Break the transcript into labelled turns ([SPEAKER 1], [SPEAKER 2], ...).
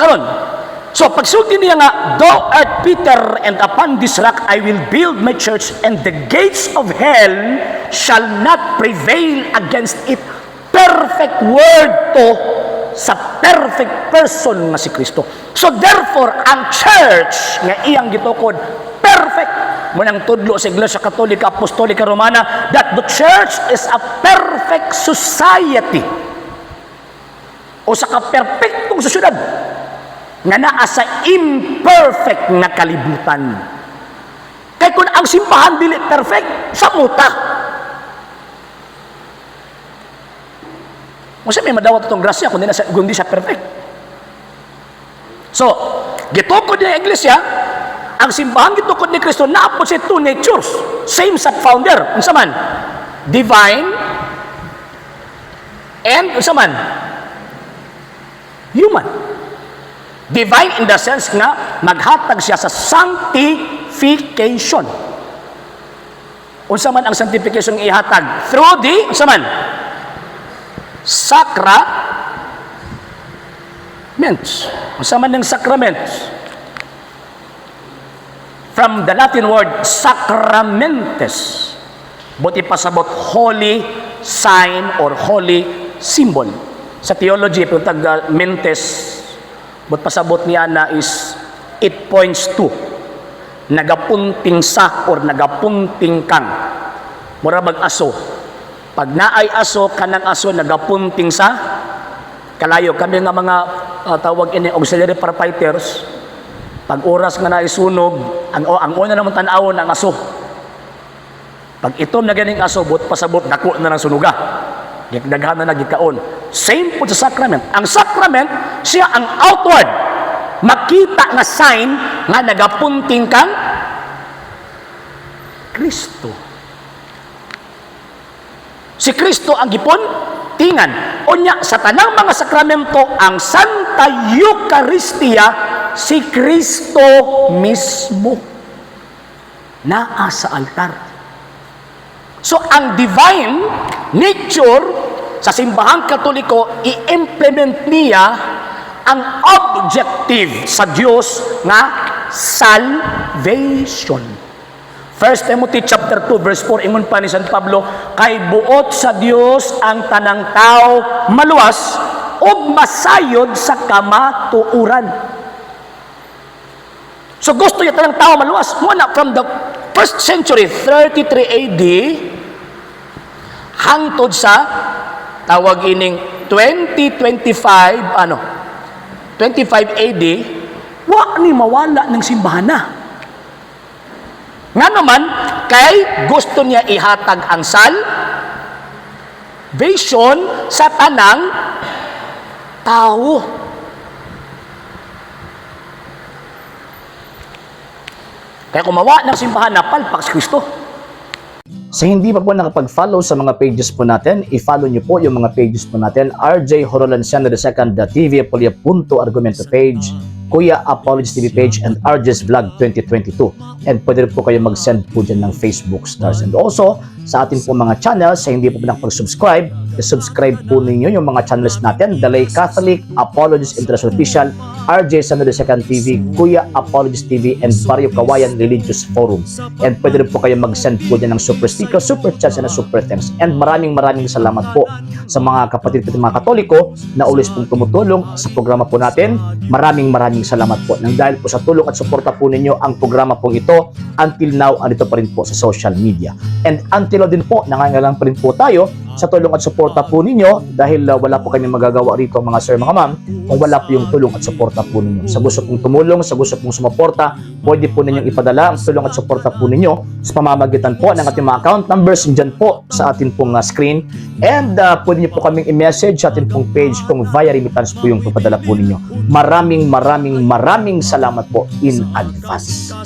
[SPEAKER 1] Karon, so pagsulti niya nga, "Thou art Peter, and upon this rock I will build my church, and the gates of hell shall not prevail against it." Perfect word to sa perfect person nga si Kristo. So therefore, ang church nga iyang gitukod, perfect. Mao nang tudlo sa Iglesia Katolika Apostolika Romana that the church is a perfect society o sa ka-perpektong sosyedad nga naa sa imperfect nga kalibutan. Kay kung ang simbahan dili perfect, sa muta. Unsa may madawat itong grasya kung di siya perfect? So, gitukod niya ang iglesia, ang simbahan gitukod ni Kristo, naa pod siya two natures. Same sa founder. Unsa man? Divine and unsa man? Human. Divine in the sense nga maghatag siya sa sanctification. Unsa man ang sanctification nga ihatag? Through the unsa man? Sacraments. Unsa man ang sacraments? From the Latin word sacramentes. Buot ipasabot, holy sign or holy symbol. Sa theology, pag mentes, buot pasabot niya na is it points to, nagapunting sa or nagapunting kang. Mura bag aso. Pag naay aso, kanang aso nagapunting sa kalayo. Kami nga mga tawag ini auxiliary firefighters, pag oras nga naisunog, ang una naman tan-awon ang aso. Pag itom na ganing aso, buot pasabot dako na ng sunuga. Daghan na nagikaon. Same po sa sacrament. Ang sacrament, siya ang outward makita nga sign nga nagapunting kang Kristo. Si Kristo ang gipuntingan. Unya sa tanang mga sakramento, ang Santa Eucharistia, si Kristo mismo naa sa altar. So ang divine nature sa Simbahang Katoliko, i-implement niya ang objective sa Dios nga salvation. 1 Timothy chapter 2 verse 4, ingon pa ni San Pablo, kay buot sa Dios ang tanang tao maluwas ug masayod sa kamatuoran. So gusto niya tanang tao maluwas. Muna from the first century, 33 AD, hangtod sa tawag ining 2025, ano, 25 AD, wa ni mawala ng simbahan na. Nga naman, kay gusto niya ihatag ang salvation sa tanang tao. Kaya kung mawa ng simbahan na, palpak si Kristo.
[SPEAKER 2] Sa hindi pa po nakapag-follow sa mga pages po natin, i-follow niyo po yung mga pages po natin: RJ Horolanciano II, the TV Apolia Punto Argumento page, Kuya Apologies TV page, and RJ's Vlog 2022. And pwede rin po kayo mag-send po dyan ng Facebook stars. And also, sa ating po mga channels, sa hindi po nakapag-subscribe, i-subscribe po ninyo yung mga channels natin: The Lay Catholic, Apologies International Official, RJ Sano II TV, Kuya Apologies TV, and Barrio Kawayan Religious Forum. And pwede rin po kayo mag-send po dyan ng super sticker, super chats, and super thanks. And maraming maraming salamat po sa mga kapatid po mga Katoliko na always pong tumutulong sa programa po natin. Maraming maraming salamat po. Nang dahil po sa tulong at suporta po ninyo, ang programa pong ito until now andito pa rin po sa social media. And until now din po, nangangailangan pa rin po tayo sa tulong at suporta po ninyo dahil wala po kami magagawa rito, mga sir, mga ma'am, kung wala po yung tulong at suporta po ninyo. Sa gusto pong tumulong, sa gusto pong sumuporta, pwede po ninyong ipadala ang tulong at suporta po ninyo sa pamamagitan po ng ating mga account numbers dyan po sa ating pong screen. And pwede niyo po kaming i-message sa ating pong page kung via remittance po yung papadala po ninyo. Maraming maraming maraming salamat po in advance.